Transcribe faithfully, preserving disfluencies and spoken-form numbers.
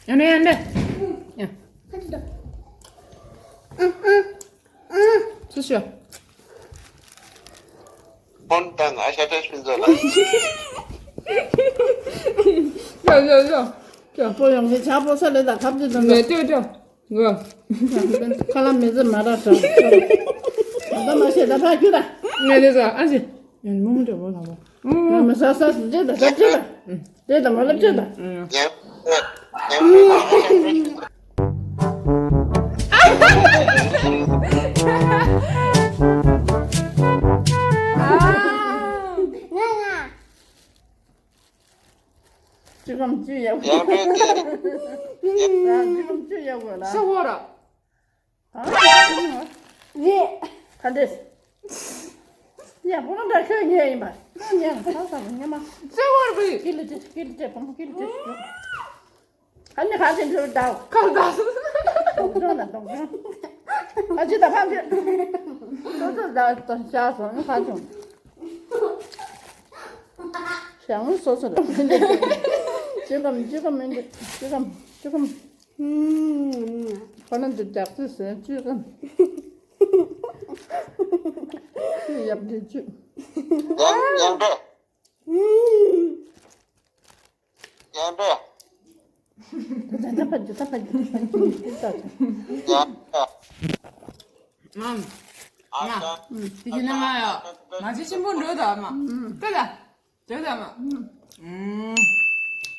ཡང་འདྲ་ཡང་འདྲ། ཡ། སུ་ཞུ། ཕོན་དང་ཨ་ཤ་ཏྲེ་ཕིན་ཛོ་ལ། ཡ་ཡ་ཡ། ཡ། པོ་ཡོང་གི་ཆ་པོ་ས་ལེ་ད་ཁབ་ཅི་དང་མེ་ཏོ་ཏོ། ཁ་ལ་མི་ཟི་མ་ར་ཤ། ད་མ་ཤེས་ད་ཕ་ཁྱུ་ད། ངས་དེ་ཟ་ཨ་ཅི། ཡང་མོ་མོ་འདྲ་བོ་ལ་བ། ང་མི་ཟ་ས་སུ་ཅི་ད་ད་ཅི་ད། དེ་ད་མ་ལ་ཅི་ད། ཡང་། ཅི་གམ་ཅི་ཡག་པོ། ཡང་འདྲ་དེ། ཅི་གམ་ཅི་ཡག་པོ་ལ། ས་འོ་ར། རེད། ག་འདྲས། ཡ་ཁོ་རང་འདྲ་ཁྱོད་ཉལ་ཡིན་པ། ཉལ་ཁ་ས་ཉལ་མ། ས་འོ་ར་བི། ཀི་ལི་ཏི་ཀི་ལི་ཏི་བུ་མོ་ཀི་ལི་ཏི། ཨ་ནི་ཁ་ཆེན་ཁྱོད་ད། ཁ་ད། དོག་ཅོང་ན་དོག་ཅོང་། ཨ་ཅི་ད་ཕམ་ཁྱོད། སོ་སོ་ད་ད་ཤ་སོང་ནི་ཁ་ཆུང་། ཞང་སོ་སོ་ལ་མི་འདུག་ཅི་གམ་ཅི་གམ་མི་འདུག་ཅི་གམ་ཅི་གམ། ཁོ་ན་འདི་རྒྱག་ཚུལ་ཟེར་ཅི་གམ། ཡབ་འདི་ཅི། ཡང་ཡང་འདྲ། ཡང་འདྲ། ད་ད་ཕ་ཇུ་ད་ཕ་ཇུ་ད་ཕ་ཇུ་ད་ད། ཡང་འདྲ། ཨམ། ཨ་ཡ། དེ་ཡིན་ན་ང་ཡ། ང་ཚོ་ཆེན་པོ་འགྲོ་ད་མ། ད་ད། ད་ད་མ། ཨུམ།